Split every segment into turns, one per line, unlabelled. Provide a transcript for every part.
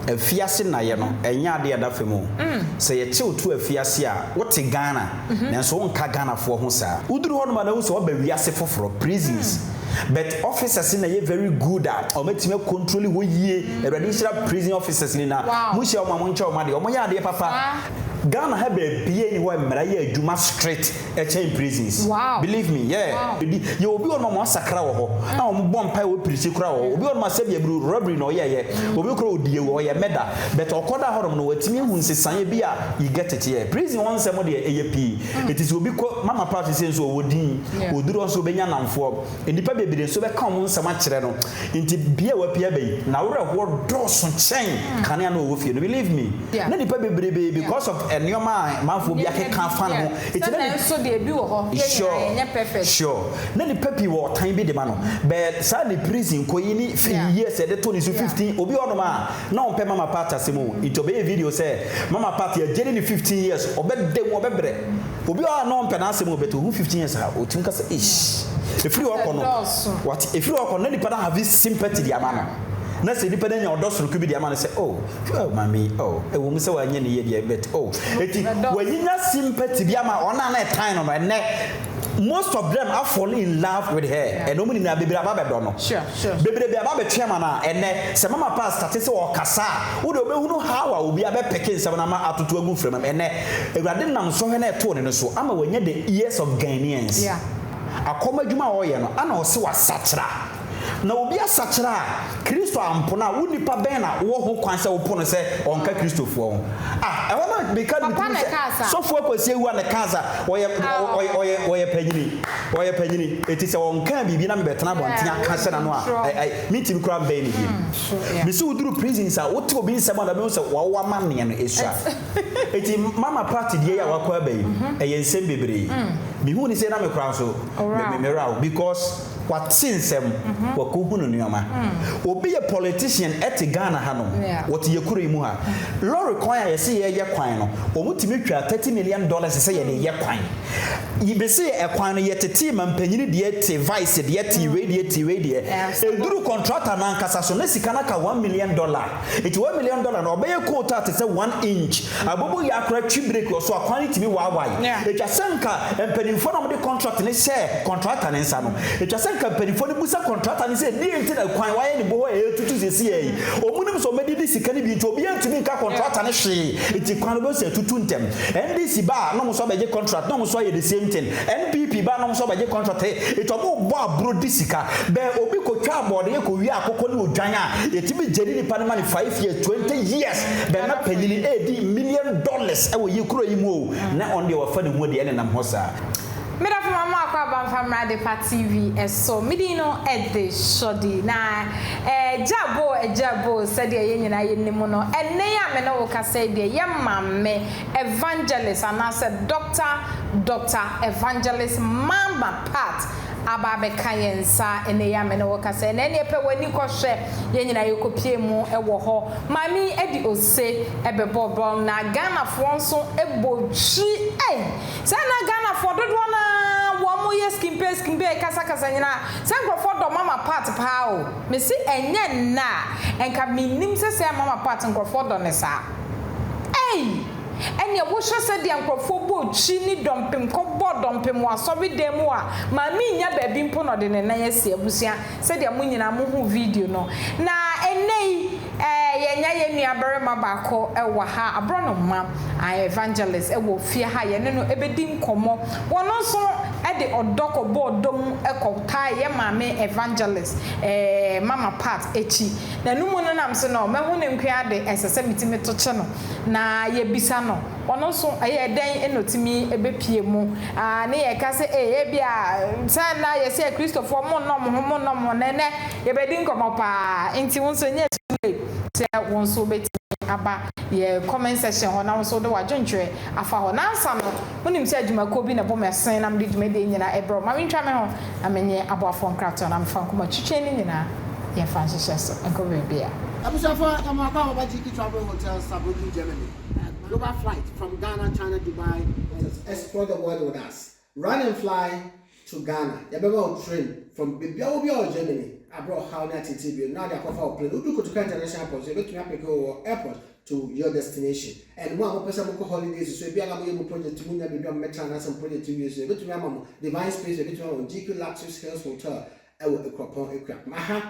Afiase nnaeɛ no, ɛnyɛ adeɛ a ɛda fam o. Sɛ yɛkye wo to afiase a, wote Ghana, nanso wonka Ghanafoɔ ho saa. Woduru hɔnom a na wohu sɛ woaba wiase foforɔ, prisons. But officers no na ɛyɛ very good a wɔatumi acontroli hɔ yie. Awurade nhyira prison officers nyinaa. Mohyia wɔn a monkyɛ wɔn adeɛ. Wɔyɛ adeɛ papa. Ghana ha baabiara nni hɔ a mmara yɛ adwuma strict ɛkyɛn prisons believe me yeah ebi yɛ obi wɔ nom a wɔasakra wɔ hɔ a wɔn bɔ mpae wɔ pirikyi koraa wɔ hɔ obi wɔ nom a sɛbi aburu robbery na ɔyɛ yɛ obi koraa odi ewu ɔyɛ murder but ɔkɔ da hɔ nom no watumi ehu nsesaeɛ bi a you get it yeah prison hɔ nsɛm deɛ ɛyɛ pii eti sɛ obi kɔ mama part sɛ nso ɔwɔ din oduru hɔ nso obenya namfoɔ Nnipa bebree nso bɛka wɔn nsɛm akyerɛ no. Nti bea a wapue aba yi, n'awerɛhoɔ dɔɔso kyɛn kane a na ɔwɔ fie no. Believe me, na nnipa bebrebee because of nneɛma a manfoɔ bi akeka afa ne ho. Nti na
Nanso deɛ ebi wɔ hɔ, yɛn nyinaa yɛnyɛ perfect.
Sure. Na nnipa pii wɔ ɔtan bi de ma no. But saa ne prison kɔ yi ne years a yɛde to ne so 15, obi wɔ hɔnom a na ɔmpɛ Mama Pat asɛm o. Nti ɔbɛyɛ video sɛ Mama Pat yɛagyere no 15 years, ɔbɛda mu, ɔbɛbrɛ. Obi wɔ hɔ a na ɔmpɛ n'asɛm o but ohu 15 years a otumi ka sɛ eish efiri hɔ kɔ no wate efiri hɔ kɔ no na nipa no have sympathy de ama no na sɛ nipa no anya ɔdɔ soronko bi de ama no sɛ oh oh maame yi oh ɛwɔ mu sɛ wanyɛ ne yie deɛ but oh eti wanyinya sympathy bi ama ɔno a na ɛtan no no ɛnɛ most of them are falling in love with her ɛna wɔn nyinaa bebree aba abɛdɔ no bebree aba abɛtwe ama no a ɛnɛ sɛ mama pass tate sɛ ɔkasa a wode wobɛhunu how a obi abɛpɛke nsɛm no ama atoto agu mframa mu ɛnɛ Awurade nam sɔhwɛ no a ɛtoo no no so ama wanya the ears of Ghanaians. Akɔm adwuma a ɔreyɛ no, ana ɔse wasakyera? Na obi asakyera a, Kristo ampo no a, wo nipa bɛn na wowɔ ho kwan sɛ wopo no sɛ ɔnka Kristofoɔ ho? Ah, ɛhɔ na meka no me tirim sɛ, Sɔfoɔ Akwasi Awuah na ɛkaa sa, ɔyɛ, ɔyɛ, ɔyɛ, ɔyɛ panyini, ɔyɛ panyini, enti sɛ ɔnkaa biribi na mebɛtena abɔnten aka ahyɛ n'ano a, ɛ, ɛ, mentumi koraa mbɛn no bio. Mese woduru prisons a, wote obi nsɛm a na wobɛhu sɛ wawo amanneɛ no, ɛsua. Eti mama party deɛ yi a wakɔ aba yi ɛyɛ nsɛm bebree. Mehu ne sei na me koraa nso me me werɛ aho because wate nsɛm, wakɔhunu nneɛma. Obi yɛ politician ɛte Ghana ha nom, wɔte yɛ kuro yi mu ha. Lorry kwan a yɛse yɛyɛ kwan no, wɔn tumi twaa $30 million sɛ yɛde yɛ kwan. Mese ɛkwan no yɛtetee mampanyini deɛ te vice deɛ te wei deɛ te wei deɛ. Ɛduru contractor no ankasa so na sika no aka $1 million. Enti $1 million no ɔbɛyɛ coal tar te sɛ 1 inch. Abobo yaa koraa twi brake wɔ so a kwan no tumi waawae. Etwa sɛ nka mpanimfoɔ no a wɔde contract no hyɛɛ contractor no nsa no, etwa sɛ nka mpanimfoɔ no bisa contractor no sɛ deɛn nti na kwan wayɛ ne bɔhɔ a ɛretutu seesei yi. Wɔnim sɛ wɔbɛdidi sika no bi nti obiara ntumi nka contractor no hwee. Enti kwan no wobɛhu sɛ atutu ntɛm. NDC ba a na wɔn nso abɛgye contract na wɔn nso ayɛ the same thing. NPP ba a na wɔn nso abɛgye contract. Enti wɔrebɔ aburo di sika. Bɛɛ obi kɔtwa abɔɔdeɛ kɔwie akokɔ ne odwan a, yɛtumi gyeri nipa no ma no 5 years, 20 years. Bɛma panyini ɛredi million dollars ɛwɔ yi kuro yi mu o, na ɔno deɛ wafa ne ho adi ɛnenam hɔ saa.
Medafo ma mo akɔ aba mfa mmra Adepa TV so. Me din no de Shordy. Na Agya Bo, Agya Bo, sɛdeɛ yɛn nyinaa yɛnim no, ɛnnɛ yi a me ne wo kasa yi deɛ, yɛ maame Evangelist anaasɛ Doctor, Doctor Evangelist Mama Pat aba abɛka yɛn nsa ɛnnɛ yi a me ne wo kasa yi. Na ɛnneɛ pɛ w'ani kɔhwɛ, yɛn nyinaa yɛkɔpue mu wɔ hɔ. Maame yi de ose bɛbɔɔ bɔm, na Ghanafoɔ nso bɔ twi. Ei! Sɛ na Ghanafoɔ dodoɔ no ara wɔn yɛ skimpee skimpee kasakasa nyinaa, sɛ nkurɔfoɔ dɔ Mama Pat paa o. Mese ɛnyɛ nnɛ a, nka mennim sɛ sɛɛ Mama Pat nkurɔfoɔ dɔ no saa. Ei! Ɛnneɛ wohwɛ sɛdeɛ nkurɔfoɔ bɔɔ twi ne dɔmpem kɔbɔɔ dɔmpem wɔ asɔredan mu a, maame nnya baabi mpo na ɔde ne nan asi. Abusua, sɛdeɛ mo nyinaa mohuu video no. Na ɛnnɛ yi, ɛɛ, yɛanya yɛn nuabarima baako wɔ ha, aborɔnoma, ae, evangelist wɔ fie ha a yɛne no bɛdi nkɔmmɔ. Ɔno nso de ɔdɔ kɔbɔɔ dɔ mu kɔtae yɛn maame evangelist, ɛɛ, Mama Pat akyi. Na ɛno mu no na mese no, mahu ne nkoa de, ɛsɛ sɛ metumi to kye no. Na yɛbisa no, ɔno nso ɛyɛɛ dɛn na ɔtumi bɛpue mu? Ah, ne yɛka sɛ, ee, ebia sɛ na yɛse Akristofoɔ monnɔ mo ho, monnɔ mo ho, na ɛnnɛ yɛbɛdi nkɔmmɔ paa. Nti wo nso ɛnyɛ too late sɛ wo nso wobɛtumi aba yɛn comment section hɔ na wo nso wode w'adwentwerɛ afa hɔ. Nansa no, wonim sɛ adwumakuo bi na ɛbɔ me asen na mede dwumadie nyinaa ɛbrɛ wo. Ma mentwa me ho na menye aboafoɔ nkratoɔ na mefa nkɔmmɔ twitwe no nyinaa yɛmfa nhyehyɛ so nkɔ baabiara.
Abusuafo, yɛma akɔ aba GE Travel Hotel, Saarbrücken, Germany. Global flight from Ghana, China, Dubai. Explore the world with us. Run and fly. to Ghana. Yɛbɛma wo train from baabi a wɔ biara wɔ Germany abrɛ ɔhaw ne ateetee bio na wode akɔfa wo plane. Wodu Kotoka International Airport nso yɛbɛtumi apeke wo wɔ airport to your destination. And mo a mopɛ sɛ mokɔ holidays nso ebi a na moyɛ mo project monya baabi a mobɛtena anaasɛ mo project wie nso yɛbɛtumi ama mo Divine Space, yɛbɛtumi ama mo GQ Luxus Hills Hotel ɛwɔ Akuropɔn Akuapem. Aha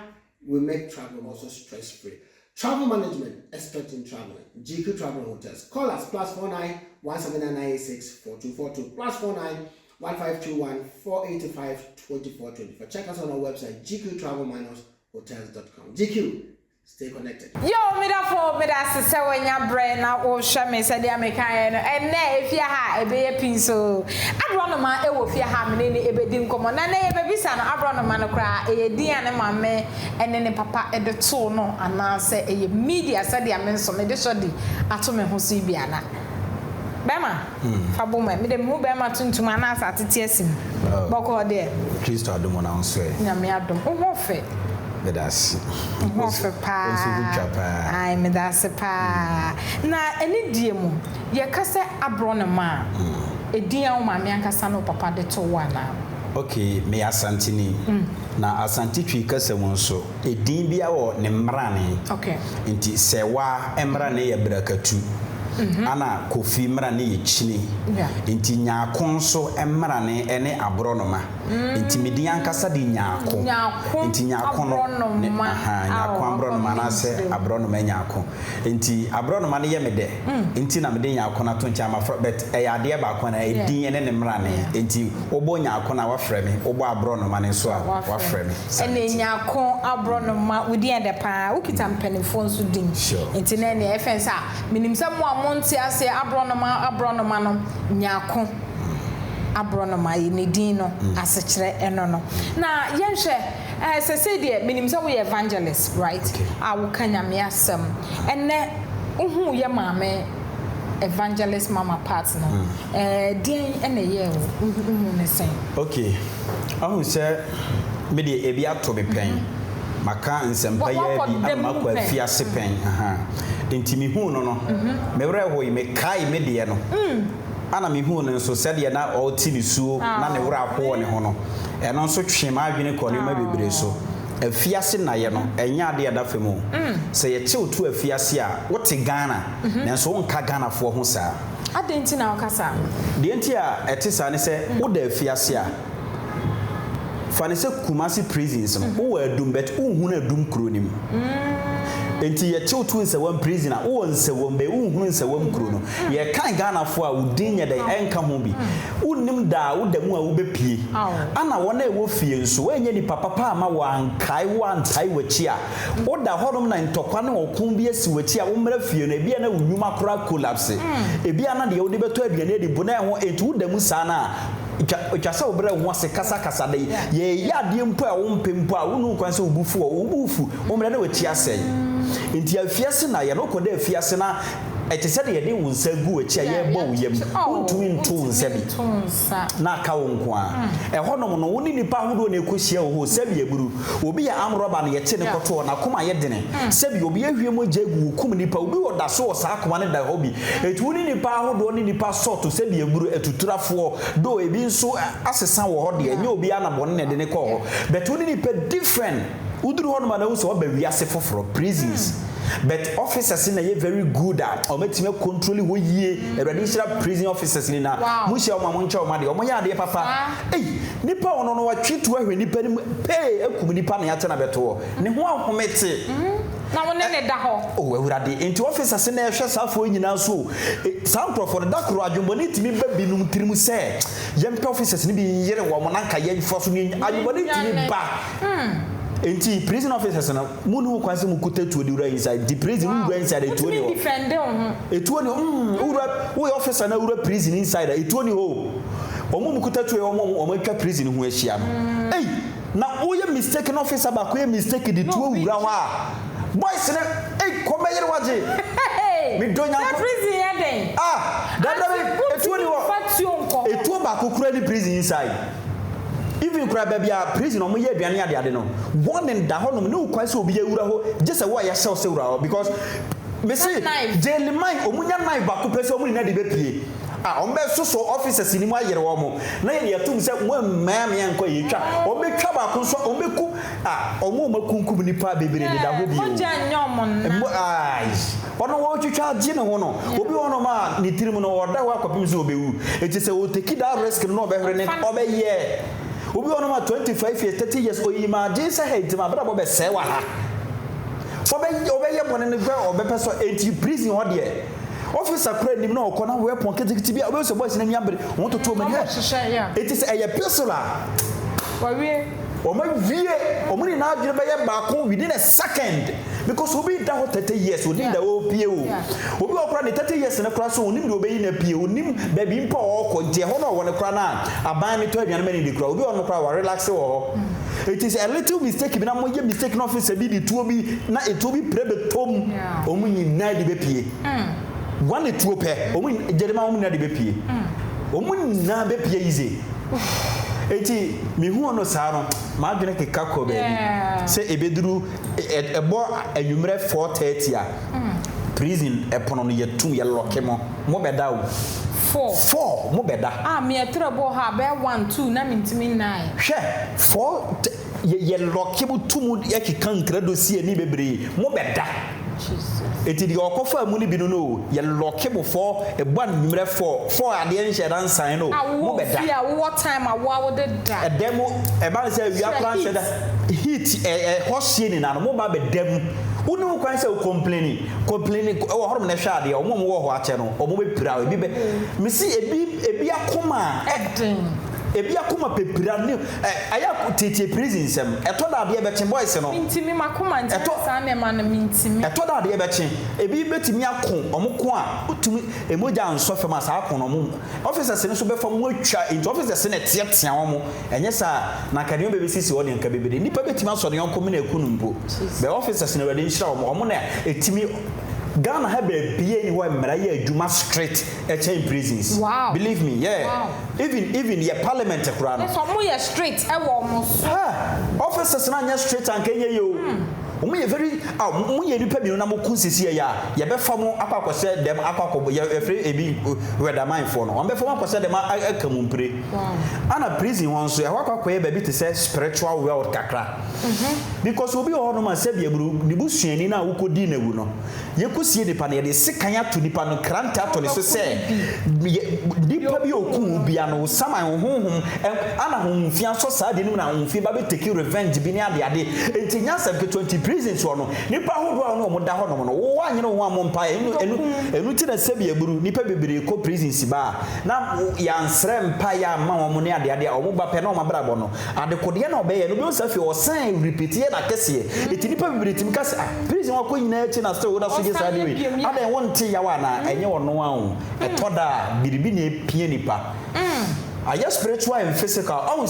we make travel also stress free. Travel management, expert in traveling. GQ Travel Hotels. Call us +49 17996 4242 +49 1521 485 2424. Check us on our website gqtravel-hotels.com. GQ, stay connected.
Yo, medafo, meda ase sɛ wanya brɛ na wohwɛ me. Sɛdeɛ mekaeɛ no, ɛnnɛ efie ha ɛbɛyɛ pii so. Aborɔnoma ɛwɔ fie ha, mene ne ɛbɛdi nkɔmmɔ na nɛ yɛbɛbisa no, aborɔnoma no koraa ɛyɛ din a ne maame ɛne ne papa ɛde too no anaasɛ ɛyɛ media, sɛdeɛ me nso mede sɔ di ato me ho so yi bi ana? Bɛrima fa bom ɛ, mede mehu bɛrima tuntum anaasɛ atete asi mu.
Oh.
Bɔkɔɔ deɛ?
Kristo adom na nso ɛ?
Nyame adom, wo ho fɛ.
Meda ase.
Ho fɛ paa.
Nso ho twa paa.
Ai, meda ase paa. Na ɛne die mu, yɛka sɛ aborɔnoma a, ɛdin a wo maame ankasa ne wo papa de to wo anaa?
Ok, meyɛ Asanteni. Na Asante Twi kasa mu nso, edin bia wɔ ne mmarane. Nti Sɛwa mmarane yɛ brakatu. Ana Kofi mmarane yɛ kyini. Nti Nyaako nso mmarane ne aborɔnoma. Nti me din ankasa de Nyaako.
Nyaako.
Nti Nyaako no ne
aborɔnoma.
Aha, Nyaako.
Aw,
aborɔnoma anaasɛ aborɔnoma Nyaako. Nti aborɔnoma no yɛ me dɛ. Nti na mede Nyaako no ato nkyɛn amafrɛ, but ɛyɛ adeɛ baako na ɛdin ne ne mmarane. Nti wobɔ Nyaako no a, wafrɛ me, wobɔ aborɔnoma no nso a, wafrɛ me. Saa
ɛne
nti.
Nyako aborɔnoma, wo din yɛ dɛ paa. Wokita mpanimfoɔ nso din. Nti na ɛneɛ ɛfɛn sɛ a menim sɛ mo a monte aseɛ, aborɔnoma, aborɔnoma no, Nyako aborɔnoma yi ne din no asekyerɛ ɛno no. Na yɛnhwɛ sɛsei deɛ menim sɛ woyɛ evangelist, right?
Okay.
A woka Nyame asɛm. Ɛnɛ wohuu yɛ maame Evangelist Mama Pat no, deɛn ɛna ɛyɛɛ wo? Wohu ne sɛn?
Ok, ahu sɛ me deɛ ebi ato me pɛn, maka nsɛmpa yi ara bi
wakɔ
ama
dam
makɔ
pɛn.
Afiase pɛn aha. Nti mehuu no no, me werɛ hoe, mekae me deɛ no. Ana mehuu no nso sɛdeɛ na ɔrete ne suo na ne werɛ aho wɔ ne ho no, ɛno nso twee m'adwene kɔɔ nneɛma bebree so. Afiase nnayɛ no, ɛnyɛ adeɛ a ɛda fam o. Sɛ yɛkye wo to afiase a, wote Ghana, nanso wonka Ghanafoɔ ho saa.
Adɛn nti na woka saa?
Deɛ nti a ɛte saa ne sɛ, woda afiase a, fa ne sɛ Kumasi prisons no, wowɔ Adum but wonhunu Adum kuro no mu. Nti yɛkye wo to Nsawam prison a, wowɔ Nsawam bɛyɛ wonhunu Nsawam kuro no. Yɛkan Ghanafoɔ a, wo din nyɛ dɛn ɛnka ho bi. Wonnim da a woda mu a wobɛpie. Ana wɔn a ɛwɔ fie nso, woanyɛ nipa papa amma wɔankae wo antae w'akyi a, woda hɔnom na ntɔkwa ne ɔko bi asi w'akyi a, wommra fie no, ebia na wo nnwuma koraa collapse. Ebia na deɛ wode bɛtɔ aduane adi mpo na ɛho, enti woda mu saa no a, etwa etwa sɛ wobrɛ wo ho ase kasakasa de yɛyɛ adeɛ mpo a wompɛ mpo a, wonni ho kwan sɛ wo bo fu wɔ wo bo fu, wommrɛ na w'akyi asɛe. Enti afiase na yɛ no, wokɔda afiase na ɛte sɛ deɛ yɛde wo nsa gu w'akyi a yɛrebɔ wo yam, wontumi nto wo nsa bi na aka wo nko ara. Ɛhɔnom no, wo ne nnipa ahodoɔ na ɛkɔhyia wɔ hɔ, sɛbi aburu, obi yɛ armed robber na yɛkye no kɔto hɔ, n'akoma yɛ dene, sɛbi obi ahwie mogya agu, wɔkum nnipa, obi wɔ da so wɔ saa akoma no da hɔ bi. Enti wo ne nnipa ahodoɔ ne nnipa sɔɔto, sɛbi aburu, atuturafoɔ, though ebi nso asesa wɔ hɔ deɛ, ɛnyɛ obiara na bɔne na ɛde no kɔɔ hɔ, but wo ne nnipa different. Woduru hɔnom a na wohu sɛ woaba wiase foforɔ, prisons. But officers na ɛyɛ very good a wɔatumi acontroli hɔ yie. Awurade nhyira prison officers nyinaa. Monhyia wɔn a monkyɛ wɔn adeɛ. Wɔyɛ adeɛ papa. Ei, nipa a ɔno no watwe tuo ahwɛ nipa no mu pee akum nipa na yɛakyɛ no abɛto hɔ. Ne ho ahomete.
Na wo ne ne da hɔ.
Oh Awurade, enti officers na ɛhwɛ saa afoɔ yi nyinaa so o. E, saa nkurɔfoɔ no, da koro adwemmɔne tumi ba binom tirim sɛ yɛmpɛ officers no bi nyere wɔn na anka yɛmfa so ne adwemmɔne tumi ba. Enti prison officers no, mo ni ho kwan sɛ mo kuta tuo de wura inside. Nti prison wo wura inside etuo ni hɔ.
Wotumi defend wo ho.
Etuo ni hɔ. Wura woyɛ officer na wura prison inside a etuo ni hɔ o. Wɔn mu kuta tuo yɛ wɔn a wɔn atwa prison ho ahyia no. Ei, na woyɛ mistake na officer baako yɛ mistake de tuo wura hɔ a, boys no, ei, kɔm bɛyere wagye. Medɔ
Sɛ
Nyankopɔn.
prison yɛ den.
Ah, dabi dabi, etuo ni hɔ. Etuo baako kura ni prison inside. Even koraa baabi a prison ɔmo yɛ aduane ade ade no, warning da hɔ nom ne wo kwan sɛ obi awura hɔ gye sɛ wo a yɛahyɛ wo sɛ wura hɔ because mese
Sɛ knife.
jail man ɔmo nya knife baako pɛ sɛ ɔmo nyinaa de bɛpie. A wɔn bɛ soso officers ni mu ayere wɔn na yɛde atum sɛ mo mmaa mi ankɔ yɛtwa wɔn bɛ twa baako nso wɔn bɛ ku a wɔn a wɔn akunkum nipa bebree deda hɔ bio.
Mogya nyɛ wɔn na.
Mo ayi ɔno wɔretwitwa agye ne ho no obi wɔ hɔnom a ne tirim no ɔda hɔ akɔpem sɛ ɔbɛwu, eti sɛ ɔtake that risk no na ɔbɛhwere ne ɔbɛyɛ. Obi wɔ hɔnom a 25 years, 30 years, oyi ma agye sɛ ha nti ma abrabɔ bɛsɛe wɔ ha, ɔbɛyɛ ɔbɛyɛ bɔne no hwɛ ɔbɛpɛ sɛ eti prison hɔ deɛ officer kora anim na ɔkɔ na weapon ketekete bi a ɔbɛyɛ sɛ boys n'ani abere wɔn toto wɔn ani hɛ eti sɛ ɛyɛ pistol a
wɔwie.
Wɔn awie, wɔn nyinaa adwene bɛyɛ baako within a second because obi da hɔ 30 years, onim da ɔrepie o. Obi wɔ kora ne 30 years ne kora so onim deɛ ɔbɛyi na pie, onim baabi mpo a ɔrekɔ, nti ɛhɔ no ɔwɔ ne kora na aban ne tɔ aduane ma ne di kora. Obi wɔ no kora wa relax wɔ hɔ. It is a little mistake bi na mo yɛ mistake na officer bi de tuo bi na etuo bi pere bɛ tom, wɔn nyinaa de bɛ pie. One etuo pɛ, wɔn gyedema wɔn nyinaa de bɛ pie, wɔn nyinaa bɛ pie easy. Eti mihu no saa no, m'adwene keka kɔ baabi sɛ ebeduru ɛbɔ anwummerɛ 4:30 a, prison ɛpono no yɛtum yɛ lock mo, mo bɛda o.
4.
4 mo bɛda.
A meɛtrɛ bɔ hɔ a bɛyɛ 1, 2 na mentumi nnae.
Hwɛ, 4 yɛ lock mo tum, yɛkeka nkrado si ani bebree, mo bɛda. Eti deɛ ɔkɔfa mu no bi no o, yɛ lock mo 4 ɛbɔ anwummerɛ 4 4, adeɛ nhyɛ da nsan no.
A
mo
wowɔ
bɛda.
Fie a wowɔ time a wo a wode da.
Ɛdɛm mu ɛba ne sɛ awia koraa nhyɛ da, heat ɛhɔ hye nyinaa no, mo ba bɛda mu. Wone wo kwan sɛ wo complain ɛwɔ hɔnom na ɛhwɛ adeɛ. Ɔmo a ɔmo wɔ hɔ akyɛ no, ɔmo bɛpira ebi bɛ mesi ebi akoma
ɛden.
Ebi akoma pepira ne ɛyɛ tietie prison nsɛm ɛtɔ da adeɛ bɛkye boys no.
Mentimi makoma nti saa nneɛma no mentimi.
Ɛtɔ da adeɛ bɛkye, ebi bɛtumi ako, ɔmo ko a wotumi emogya nsɔ fam a, saa ko no ɔmo officers no nso bɛfa mu atwa, nti officers no ɛteatea wɔn. Ɛnyɛ saa na nka nneɛma bɛsisi hɔ deɛ, nka bebree nipa bɛtumi asɔ ne yɔnko mene eku no mpo. Bɛ officers no, Awurade nhyira wɔn, wɔn na etimi. Ghana ha beebie ni hɔ mmara yɛ adwuma straight ɛkyɛn prisons. Believe me, yeah. Even yɛ parliament koraa no.
Ɛsɛ ɔmo yɛ straight ɛwɔ ɔmo so.
Ha officers na nyɛ straight anka nyɛ yie o. Wɔn yɛ very ah, mo yɛ nipa mmienu na mo ko sisi yɛ a, yɛbɛfa mo akɔ akɔhyɛ dɛm, akɔ akɔ yɛ yɛfrɛ ebi wɛdamanfoɔ no, wɔn bɛfa mo akɔhyɛ dɛm aka mu mpire. Ana prison hɔ nso ɛhɔ akɔ akɔyɛ baabi te sɛ spiritual world kakra because obi wɔ hɔnom a sɛbi aburu ne busuani no a wokɔdii n'awu no, yɛkɔsie nipa no, yɛde sekan ato nipa no, krante ato ne so sɛ nipa bi a ɔku wo bia no saman honhom ana honhomfia sɔ saa deɛ no mu na honhomfia ba bɛtake revenge bi ne adeade. Enti nyɛ asɛm ketewa. Nti prison soɔ no, nipa ahodoɔ a wɔne wɔn da hɔnom no, wowɔ anyene wo ho a mo mpaeɛ ɛnu ti na sɛbi aburu nipa bebree kɔ prison si ba a na yɛansrɛ mpaeɛ amma wɔn ne adeade a wɔn ba pɛ na wɔn abrabɔ no adekodeɛ na ɔbɛyɛ no bi sɛ afei ɔsan repeat yɛ n'akɛseɛ. Eti nipa bebree tumi ka sɛ, ah, prison wakɔ nyinaa akyi na still woda so gye saa de wei, adan wɔnte yaw anaa? Ɛnyɛ ɔno a o, ɛtɔ da a biribi na epia nipa ayɛ spiritual and physical. Ɔhu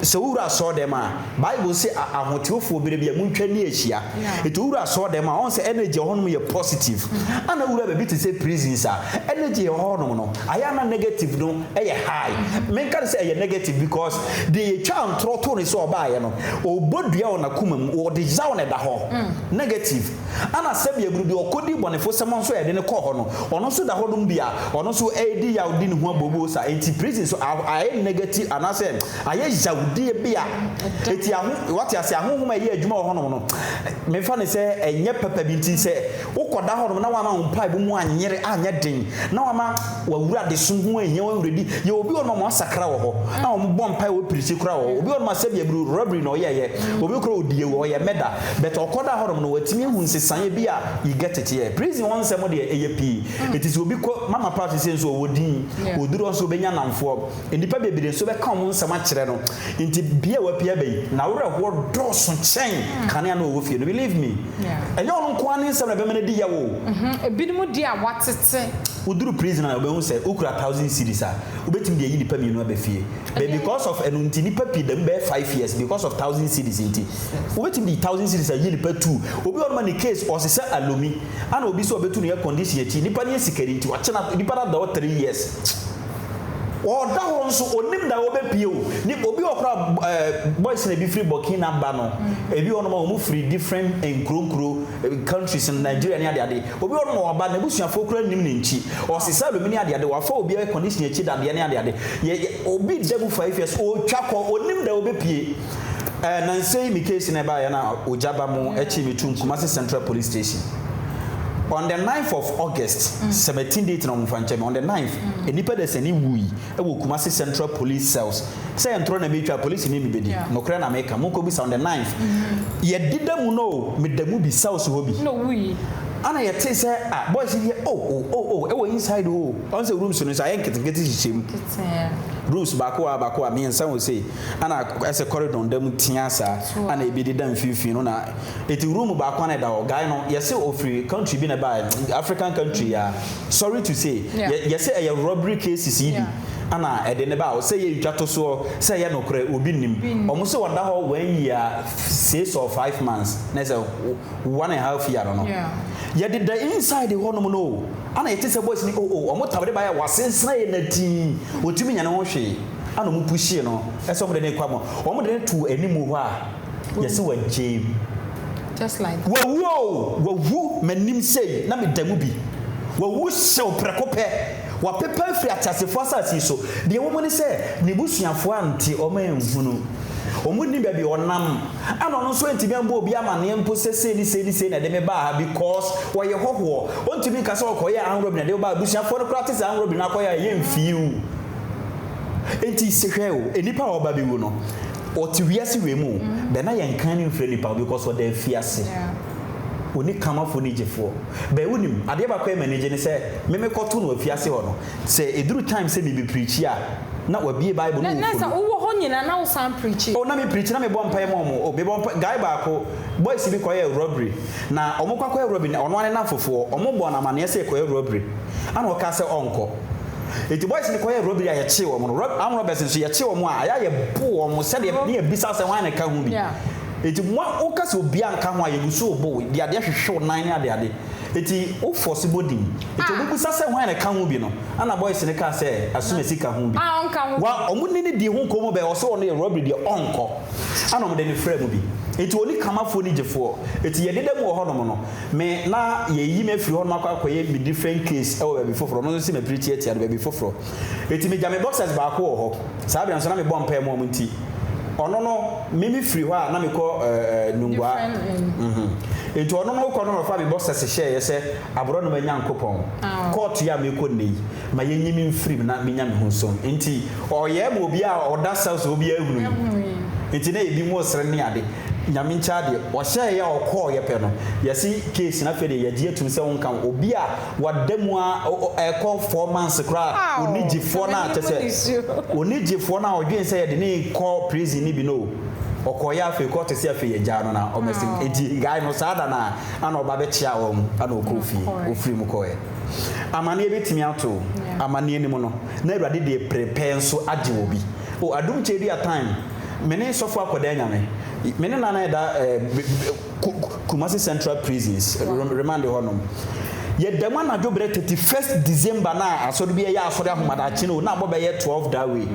sɛ wowura asɔɔ dɛm a, Bible sɛ ahotefoɔ bere bi a muntwa ni ahyia. Eti wowura asɔɔ dɛm a, ɔhu sɛ energy ɛwɔ hɔnom yɛ positive. Ana wura baabi te sɛ prisons a, energy ɛwɔ hɔnom no ayɛ ana negative no ɛyɛ high. Menka no sɛ ɛyɛ negative because deɛ yɛtwa ntorɔ to ne sɛ ɔbaayɛ no, ɔbɔ dua wɔ n'akoma mu, wɔde yaw na ɛda hɔ negative. Ana sɛbi aburu deɛ ɔkɔdi bɔnefo sɛm nso a yɛde no kɔɔ hɔ no, ɔno nso da hɔnom bi a ɔno nso ɛredi yaw di ne ho abobo sa. Enti prison so ayɛ negative anaasɛ ayɛ yawdie bi a eti aho wate ase ahohom a ɛyɛ adwuma wɔ hɔnom no, mefa ne sɛ ɛnyɛ papa bi. Nti sɛ wokɔda hɔnom na wama wo mpaebɔ mu anyere anyɛ den na wama wawura de so ho ahia wawuradi yɛ obi wɔ nom a wɔasakra wɔ hɔ a wɔbɔ mpae wɔ pirikyi kora wɔ hɔ. Obi wɔ nom a sɛbi aburu robbery na ɔyɛyɛ, obi kora ɔdi ewu, ɔyɛ murder, but ɔkɔda hɔnom no watumi ahu nsesaeɛ bi a you get it. Yɛ prison hɔ nsɛm deɛ ɛyɛ pii. Ɛti sɛ obi kɔ Mama Part sɛ nso ɔwɔ din, ɔduru hɔ nso ɔbɛnya namfoɔ, nnipa bebree nso bɛka wɔn nsɛm akyerɛ no. Nti bia wapia bɛyi na awerɛhoɔ dɔɔso kyɛn kanea na ɔwɔ fie no. Believe me, ɛnyɛ ɔno nko ara ne nsɛm na ɛbɛma no adi yaw o.
Ebinom di a watete.
Woduru prison a, wobɛhu sɛ wokura 1,000 cedis a, wobɛtumi de ayi nipa mmienu aba fie, but because of ɛno nti nipa pii dam bɛyɛ 5 years because of 1,000 cedis. Nti wobɛtumi de 1,000 cedis ayi nipa two. Obi wɔ no ma ne case ɔsesɛ alomi ana obi sɛ ɔbɛtu no yɛ condition akyi nipa no yɛ sikani nti wakyena nipa no ada hɔ 3 years. Ɔda hɔ nso ɔnim da ɔbɛpie o. Ni obi wɔ koraa ɛɛ boys na ebi firi Burkina ba no, ebi wɔ nom a wɔn firi different nkuro nkuro countries no Nigeria ne ade ade. Obi wɔ nom a waba n'abusuafoɔ koraa nnim ne nkyi. Ɔsesa alumi ne ade ade, wafa obi air condition akyi dadeɛ ne ade ade. Yɛ yɛ obi da mu 5 years ɔretwa kɔ ɔnim da ɔbɛpie. Ɛɛ nansa yi me case na ɛbaeɛ na ogya ba mo akyi me tum Kumasi Central Police Station. On the 9th of August, 17 date na wɔmfa nkyɛ me, on the 9th, nnipa dasani wui wɔ Kumasi Central Police Cells. Sɛ yɛ ntorɔ na metwa, polisi ne me bɛdi. Nokorɛ na meka, monkɔbisa on the 9th. Yɛdeda mu no o, meda mu bi, cells hɔ bi.
Na owui.
Ana yɛtee sɛ, ah, boys yi deɛ, oh, oh, oh, oh, ɛwɔ inside hɔ o. Ɔn sɛ rooms no nso ayɛ nketenkete hyehyɛ mu.
Ketee.
Rooms baako a baako a, mmiɛnsa wɔ sei. Ana ɛsɛ corridor da mu tea saa, ana ebi deda mfimfini no na Eti room baako ana ɛda hɔ guy no yɛse ofiri country bi na ɛbaeɛ, African country a, sorry to say, yɛse ɛyɛ robbery cases yi bi ana ɛde ne ba sɛ yɛ ntwa to soɔ sɛ ɛyɛ nokorɛ obi nnim. Ɔmo se ɔda hɔ 1 year 6 or 5 months na ɛsɛ 1.5 year no. Yɛde da inside hɔ nom no o, ana yɛte sɛ boys ni o o ɔmo tabere baeɛ a wasensene yɛ natii otumi nya ne ho hwee, ana ɔmo pushie no ɛsɛ ɔmo de ne kɔ ama ɔmo de ne to animu hɔ a yɛsɛ wagye mu.
Just like that.
Wawu o, wawu m'anim sei na meda mu bi. Wawu hyew prɛko pɛ. Wapepa afiri ateasefoɔ asase yi so. Deɛ ɛwɔ mu ne sɛ, ne busuafoɔ ante, wɔanhunu. Wɔnnim baabi a ɔnam. Ɛna ɔno nso antumi ammɔ obi amanneɛ mpo sɛ sei ne sei ne sei na ɛde me baa ha because ɔyɛ hɔhoɔ. Ɔntumi nka sɛ ɔkɔyɛɛ armed robbery na ɛde wo baa. Abusuafoɔ no koraa te sɛ armed robbery no akɔyɛ a, ɛyɛ mfii o. Enti hwɛ o, nnipa a wɔba bɛwu no, ɔte wiase wei mu o, bɛ na yɛnkan no mfrɛ nipa o because ɔda afiase. Ɔni kamafoɔ ni gyefoɔ. Bɛ wonim, adeɛ baako a ɛma ani gye ne sɛ, me mekɔto no afiase hɔ no, sɛ ɛduru time sɛ me preachi a, na wabue Bible no
Na
wɔ
na sɛ
fam.
wowɔ hɔ nyinaa na wosan preachi?
Oh, na me preachi, na mebɔ mpaeɛ ma wɔn. Oh, mebɔ mpa, guy baako, boys bi kɔyɛɛ robbery, na wɔn kɔ akɔyɛ robbery no, ɔno ara ne nnamfofoɔ, wɔn bɔɔ no amaneɛ sɛ yɛkɔyɛ robbery, ɛna ɔkaa sɛ ɔnkɔ. Enti boys no kɔyɛɛ robbery a yɛkyee wɔn no, rob, armed robbers nso yɛkye wɔn a, ɛyɛ a yɛbo wɔn sɛdeɛ ne yɛbisa sɛ hwan na ɛka ho bi. Enti mo a woka sɛ obiara nka ho a, yɛgu so rebo wo, de adeɛ hwehwe wo nan ne adeade. Enti wo force bɔ din. Enti wɔbisa sɛ hwan na ɛka ho bi no, ɛna boys no kaa sɛ Asumasi ka ho bi. Wa, wɔn ne no dii ho nkɔmmɔ bɛɛ, ɔse ɔno yɛ robbery deɛ ɔnkɔ. Ɛna wɔde no fraa mu bi. Enti ɔne Kamafoɔ ne Gyefoɔ. Enti yɛdeda mu wɔ hɔnom no, Me na yɛyi me afiri hɔnom akɔ akɔyɛ me different case wɔ baabi foforɔ, ɔno nso se mapirikyi atia no baabi foforɔ. Enti megya me boxers baako wɔ hɔ. Saa berɛ nso na mebɔ mpaeɛ ma wɔn nti, ɔno no me mefiri hɔ a na mekɔ ɛɛ Nungua. Mhm. Enti ɔno no kɔ no na ɔfaa me boxers hyɛeɛ sɛ aborɔnoma Nyankopɔn, kɔɔto yi a merekɔ nnɛ yi, ma yɛnyi me mfiri mu na menya me ho nsom. Enti ɔyɛɛ ma obiara a ɔda cells hɔ biara hunui. Enti na ebinom resere ne ade. Nyame nkyɛ adeɛ, ɔhyɛɛeɛ a ɔkɔɔeɛ pɛ no, yɛse case no afei deɛ yɛgye atum sɛ wonka ho. Obi a wada mu ara ɛrekɔ 4 months koraa a, ɔnni gyefoɔ no a, kyerɛ sɛ ɔnni gyefoɔ no a ɔdwene sɛ yɛde no rekɔ prison no bi no o, ɔkɔeɛ afei kɔɔto se afei yɛgyaa no na ɔmmɛsi mu. Enti guy no saa da no a ana ɔba bɛkyeaa wɔn ana ɔkɔɔ fie, ɔfirii mu kɔeɛ. Amaneɛ bɛtumi ato wo, amaneɛ no mu no, na Awurade de prepare nso agye obi. O adom kyɛ bi a time. Me ne sɔfo akɔda anyame. Me ne nana ɛda eh, Kumasi Central Prisons, remand hɔ nom. Yɛda mu anadwo berɛ 31st December na asɔre bi ɛyɛ asɔre ahomadakye no na abɔ bɛyɛ 12 that way.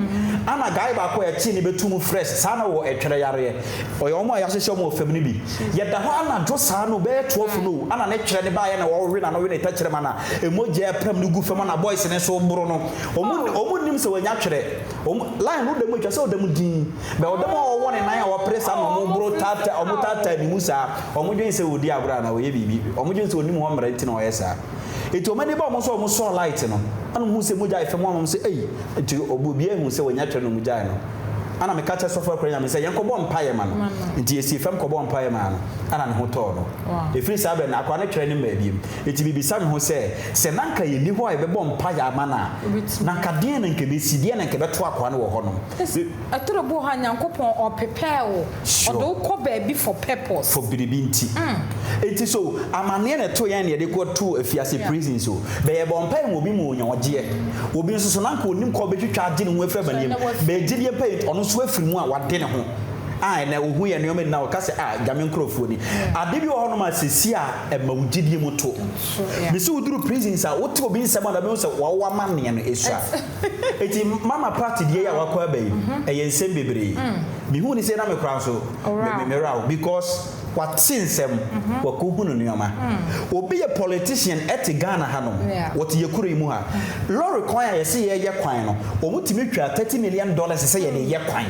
Ana guy baako a yɛkyee ne bɛtu mu fresh saa na wɔ ɛtwerɛ yareɛ. Ɔyɛ wɔn a yɛahyehyɛ wɔn wɔ fam no bi. Yɛda hɔ anadwo saa no bɛyɛ 12 no ana ne twerɛ ne baeɛ na wɔwe na no we ne tɛkyerɛma na ɛmogya ɛpram no gu fam ana boys ne nso boro no. Wɔn nim sɛ wɔanya twerɛ. Wɔn line no da mu atwa sɛ ɔda mu dinn. Bɛ ɔda mu a ɔwɔ ne nan a ɔpere saa na wɔn boro taataa wɔn taataa ne mu saa. Wɔn dwen sɛ ɔredi agorɔ anaa ɔyɛ biribi. Wɔn dwen sɛ ɔnim hɔ mmara nti na ɔyɛ saa. Enti wɔn ani ba wɔn so a wɔn sɔɔ light no, ɛna wɔn hu sɛ mogya ayɛ fam wɔn sɛ ei. Enti obiara hu sɛ wɔanya twɛ na wɔn gyae no. Ɛna meka kyerɛ sɔfo akora nyame sɛ yɛn kɔbɔ mpaeɛ ma no. Enti yɛsii fam kɔbɔɔ mpaeɛ maa no, ɛna ne ho tɔɔ no. Ɛfiri saa berɛ no akora no twerɛ no mmaa biom. Enti mebisa me ho sɛ, sɛ na anka yɛnni hɔ a yɛbɛbɔ mpaeɛ ama no a, na anka deɛn na anka ɛbɛsi? Deɛn na anka ɛbɛto akoa no wɔ hɔnom?
Ɛtɔ da bi wɔ hɔ a, Nyankopɔn ɔprepare wo. Ɔde wo kɔ baabi for purpose.
For biribi nti. Enti so amaneɛ na ɛtoo yɛn na yɛde kɔ too afiase, prison so? Bɛ yɛbɔɔ mpaeɛ ma obi ma ɔnya ɔgyeɛ. Obi nso so na anka ɔnim kwan a ɔbɛtwitwa agye ne ho afiri amaneɛ mu. Bɛ gyedie mpaeɛ nti, ɔno nso afiri mu a wade ne ho. A ɛnɛ wohu yɛ nneɛma nyinaa wɔka sɛ, ah, Nyame nkurɔfoɔ ni. Ade bi wɔ hɔnom a sɛsi a ɛma wo gyidie mu to. Mesi woduru prisons a, wote obi nsɛm a na bɛhu sɛ wawo amanneɛ no ɛsua. Eti Mama Pat deɛ yi a wakɔ aba yi, ɛyɛ nsɛm bebree. Mehu ne sɛ na mekora nso, me me werɛ aho because wate nsɛm, wakɔhunu nneɛma. Obi yɛ politician ɛte Ghana hanom, wɔte yɛ kuro yi mu ha. Lɔre kwan a yɛse yɛyɛ kwan no, wɔn tumi twa $30 million sɛ yɛde yɛ kwan.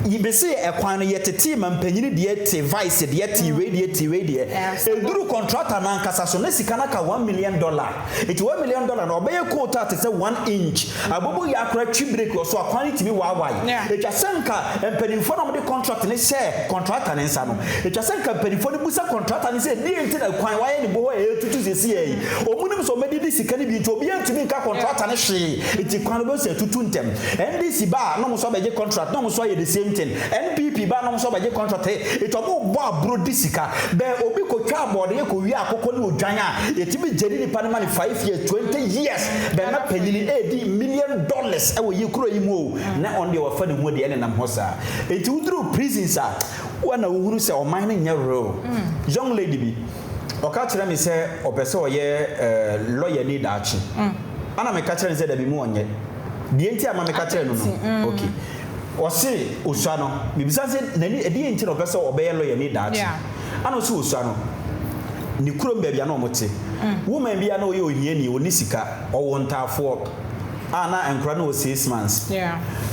Bese ɛkwan no yɛtetee ma mpanyini deɛ te vice deɛ te wei deɛ te wei deɛ. Ɛduru contractor no ankasa so na sika no aka $1 million. Nti $1 million no ɔbɛyɛ coal tar te sɛ 1 inch. Abobo yɛ akora twi brake wɔ so a kwan no tumi waawae. Ɛtwa sɛ nka mpanimfoɔ na wɔde contract no hyɛɛ contractor no nsa no. Ɛtwa sɛ nka mpanimfoɔ no busa contractor no sɛ deɛ nti na kwan wayɛ ne bɔ hɔ a ɛretutu seesei yi. Wɔn nim sɛ wɔbɛdidi sika no bi nti obiara ntumi nka contractor no hwee. Nti kwan no bɛhu sɛ ɛtutu ntɛm. NDC ba a na wɔn nso abɛgye contract na wɔn nso ayɛ the same thing. NPP ba a na wɔn nso abɛgye contract. Nti wɔn bɔ aburo di sika. Bɛn obi kotwa abɔdeɛ kɔwie akokɔ ne odwan a yɛtumi gye ne nipa no ma ne 5 years, 20 years. Bɛn na panyini edi million dollars ɛwɔ yi kuro yi mu o na ɔno deɛ wafa ne ho deɛ ɛnenam hɔ saa. Nti woduru prisons a wɔn na wohunu sɛ ɔman no nyɛ real. Young lady bi ɔka kyerɛ me sɛ ɔpɛ sɛ ɔyɛ lawyer ni daakye. Ana meka kyerɛ no sɛ dabi mu ɔnyɛ. Deɛ nti a ma meka kyerɛ no, okay, ɔse osua no, mebisa sɛ n'ani ɛdeɛ nti na ɔpɛ sɛ ɔbɛyɛ lawyer ni daakye. Ana ɔse osua no ne kurom baabi a na ɔmo te, woman bi a na ɔyɛ ohiani, ɔni sika, ɔwɔ ntaafoɔ a na nkora no wɔ 6 months.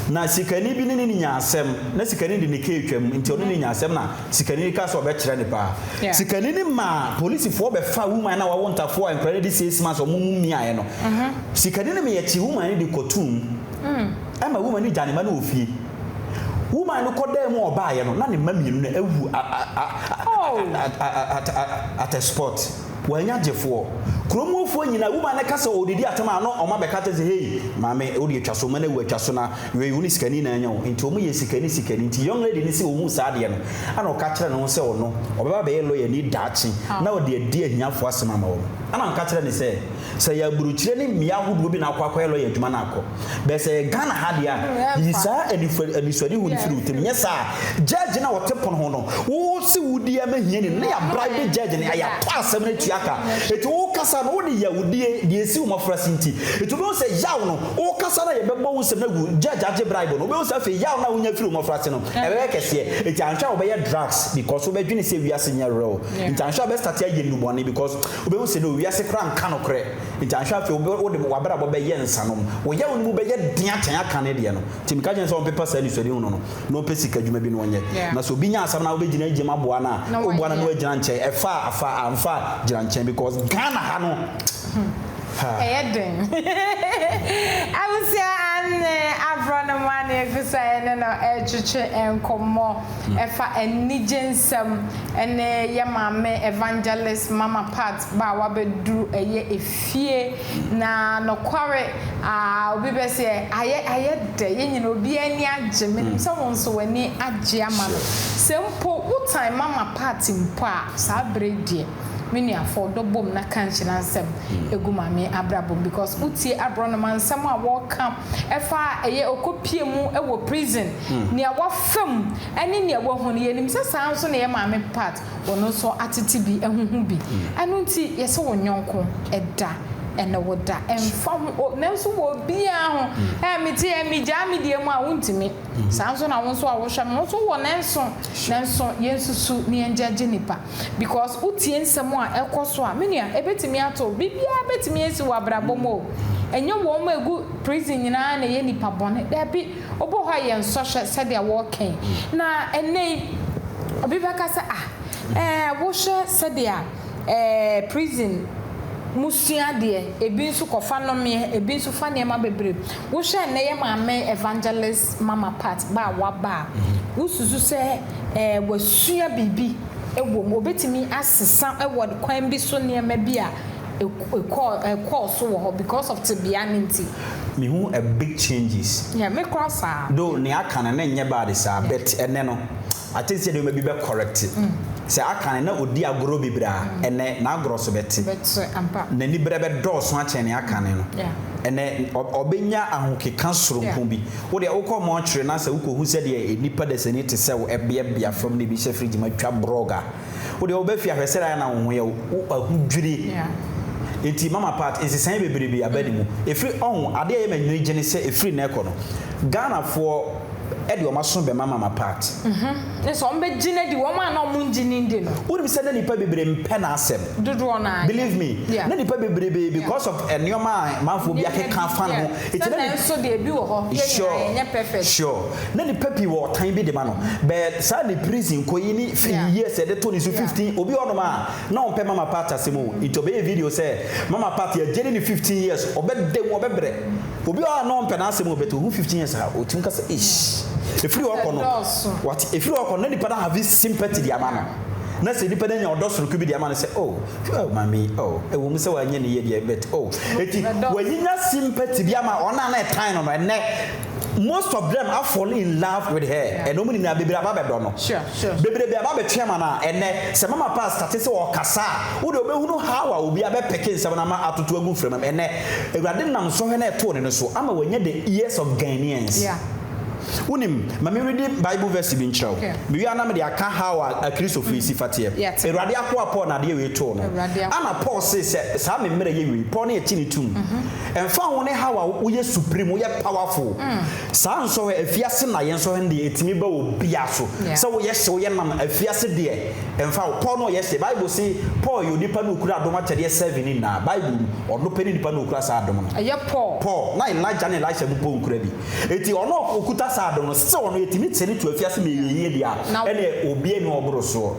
Na sikani bi ne ne nya asɛm na sikani de ne kee twam nti ɔne ne nya asɛm na sikani ka sɛ ɔbɛkyerɛ ne paa. Sikani ne maa polisifoɔ bɛfa woman na wawo ntafoɔ a nkora no di 6 months ɔmo mu miaeɛ no. Sikani ne meyɛkye woman no de kɔtum ɛma woman no gya ne ma no wɔ fie. Woman no kɔdaa mu a ɔbaeɛ no na ne mma mmienu no awu at a spot. Wɔanya gyefoɔ kuromuofoɔ nyinaa. Woman no ka sɛ ɔdidi atam a na ɔma bɛka kyerɛ sɛ, "Hei maame, wode atwa so ma no awu atwa so na wei wo ne sikani na anya wo." Nti ɔmo yɛ sikani sikani. Nti young lady no sɛ ɔhu saa adeɛ no ana ɔka kyerɛ ne ho sɛ ɔno ɔbɛba bɛyɛ lawyer ni daakye na ɔde adi ahiafoɔ asɛm ama wɔn. Ana ɔka kyerɛ ne sɛ sɛ yɛ aburokyire ne mmea ahodoɔ bi na akɔ akɔyɛ lawyer adwuma no akɔ bɛɛ sɛ yɛ Ghana ha deɛ a yiyi saa anisoadehu no firi wo tirim. Nyɛ saa, judge na wɔte pono ho no wo se wodi ama hia ni no na yɛabribe judge no, ayɛatɔ asɛm no atua ka. Ɛti wokasa no wode yɛ wodie deɛ ɛsi wo mmɔfra se nti ɛti wobɛhu sɛ yaw no wokasa no yɛbɛbɔ wo nsɛm no agu. Judge agye bribe no, wobɛhu sɛ afei yaw no a wonya firi wo mmɔfra se no ɛbɛyɛ kɛseɛ. Ɛti anhwɛ a wobɛyɛ drugs because wobɛdwene sɛ wiase nyɛ real. Nti anhwɛ a wobɛstart ayɛ nnubɔne because wobɛhu sɛ no wiase koraa nka nokorɛ. Nti anhwɛ afei wode wabrabɔ bɛyɛ nsanom, wo yaw no mu bɛyɛ den akyɛn aka ne deɛ no. Nti meka kyerɛ sɛ ɔmpepa saa anisoadehu no na ɔmpɛ sika adwuma bi no ɔnyɛ. Na sɛ obi nya asɛm na wobɛgyina gyem aboa no a woboa no na woagyina nkyɛn ɛfa a afa amfa a gyina nkyɛn because Ghana ha no
ɛyɛ den. Abusua, ane aborɔ no mu ane egu sɛ ɛne no ɛretwetwe nkɔmmɔ ɛfa anigye nsɛm ɛne yɛ maame Evangelist Mama Pat ba a wabɛduru ɛyɛ efie. Na nokware a obi bɛ sɛ ayɛ dɛ, yɛn nyinaa obiara ani agye. Menim sɛ wo nso w'ani agye ama no. Sɛ mpo wotan Mama Pat mpo a, saa bere deɛ me nuafo ɔdɔ bom na ka nhyira nsɛm egu maame abrabɔ mu because wotie aborɔnoma nsɛm a wɔreka ɛfa ɛyɛ ɔkɔpie mu ɛwɔ prison, nea wafam ɛne nea wahu no. Yɛnim sɛ saa nso na yɛ maame Pat wɔn nso atete bi ahuhu bi. Ɛno nti yɛsɛ wɔn nyɔnko ɛda ɛne wo da ɛmfa ho nanso wɔ obiara ho ɛɛ mete ɛ megyaa me deɛ mu a wontumi. Saa nso na wo nso a wohwɛ me wo nso wɔ nanso yɛnsusu ne yɛngyagye nipa because wotie nsɛm a ɛkɔ so a, me nua, ebetumi ato biribiara, betumi esi wɔ abrabɔ mu o. Ɛnyɛ wɔn a egu prison nyinaa na ɛyɛ nipa bɔne, dabi. Wobɔ hɔ a yɛ nsɔhwɛ sɛdeɛ wɔɔkɛn na ɛnɛ yi obi bɛka sɛ, ah, wohwɛ sɛdeɛ prison mu sua adeɛ, ebi nso kɔfa nomeɛ, ebi nso fa nneɛma bebree. Wohwɛ nnɛ yɛ maame Evangelist Mama Pat ba a waba a, wosusu sɛ wasua biribi wɔ mu, obetumi asesa wɔ kwan bi so nneɛma bi a ɛkɔɔ so wɔ hɔ because of tebea ne nti?
Mehu a big changes.
Yeah, me kora saa.
Though nea aka no ne nyɛ bad saa, but ɛnɛ no I think sɛ nneɛma bi bɛ correct. Sɛ akane na ɔdi agorɔ bebree a, ɛnnɛ n'agorɔ so bɛte.
Bɛte ampa.
N'aniberɛ bɛdɔɔso akyɛn nea akane no.
Yeah.
Ɛnnɛ ɔbɛnya ahokeka soronko bi. Wo deɛ wokɔ mɔɔkyere na sɛ wokɔhu sɛdeɛ nnipa dasani te sɛ wo ɛbeabea fam na ebi hyɛ fridge mu atwa brɔg a, Wo deɛ woba fie a hwɛ sɛdeɛ ayɛ na wo ho yɛ wo, wo ahodwiri.
Yeah.
Nti Mama Pat, nsesaeɛ bebrebe aba ne mu. Ɛfiri, ɔho, adeɛ a ɛyɛ m'ani gye ne sɛ ɛfiri nnɛ rekɔ no, Ghanafoɔ de wɔn aso bɛma Mama Pat.
Mhm. Ne sɛ wɔbɛgye no adi, wɔn a na wɔngye no ndi no.
Wonim sɛ na nnipa bebree mpɛ n'asɛm.
Dodoɔ no ara.
Believe me,
Yeah.
na nnipa bebrebe
Yeah.
because of nneɛma a manfoɔ bi
Nneɛma
akeka
bi,
afa ne
yeah.
ho. Nti
Sɛ
na ni-
nanso deɛ ebi wɔ hɔ, yɛn nyinaa
Sure,
yɛnyɛ perfect.
sure. Na nipa pii wɔ ɔtan bi de ma no but saa ne prison kɔ yi ne years yɛde to ne so 15 obi wɔ nom a na ɔmpɛ mama part asɛm o nti ɔbɛyɛ video sɛ mama part yɛgyere ne 15 years ɔbɛda mu ɔbɛbrɛ obi wɔ a na ɔmpɛ n'asɛm o but ohu 15 years a ɔtumi ka sɛ ish ɛfiri hɔ kɔ no wate ɛfiri hɔ kɔ no na nipa no have sympathy de ama no na sɛ nipa no anya ɔdɔ soronko bi de ama no sɛ oh oh mami oh ɛwɔ mu sɛ wanyɛ ne yie deɛ but oh eti wanyinya sympathy bi ama ɔno a na ɛtan no no ɛnɛ Most of them a fall in love with her ɛna ɔmo nyinaa bebree aba abɛdɔ no bebrebe aba abɛtwe ama no a ɛnɛ sɛ mama paa starte sɛ ɔkasa a wode ɔbɛhunu how a obi abɛ peke nsɛm no ama atoto agu mframa mu ɛnɛ awurade nam nsɔhwɛ no a ɛtoo ne no so ama wanya the ears of Ghanaians wonim ma me readi bible verse bi nkyerɛ wo mewie a na mede aka how a akristofo yi si fa teɛ awurade akoa Paul na adeɛ wei too no ana Paul se sɛ saa me mmerɛ yɛ wei Paul ne yɛkye ne tum Ɛmfa ho ne how a woyɛ supreme, woyɛ powerful, saa nsɔhwɛ, afiase na yɛn nsɔhwɛ no deɛ ɛtumi ba obiara so. Sɛ woyɛ hye, woyɛ nam, afiase deɛ ɛmfa ho. Paul na ɔyɛ hye. Bible se Paul yɛ onipa na ɔkura adom akyɛdeɛ seven no nyinaa. Bible mu, ɔno pɛ ne nipa na ɔkura saa adom no.
Ɛyɛ Paul.
Paul, na Elijah ne Elisha mu mpo nkura bi. Enti ɔno a ɔkuta saa adom no, still ɔno yɛtumi te no to afiase ma ɛyɛ yie deɛ a, ɛneɛ obiara nni hɔ a ɔboro soɔ.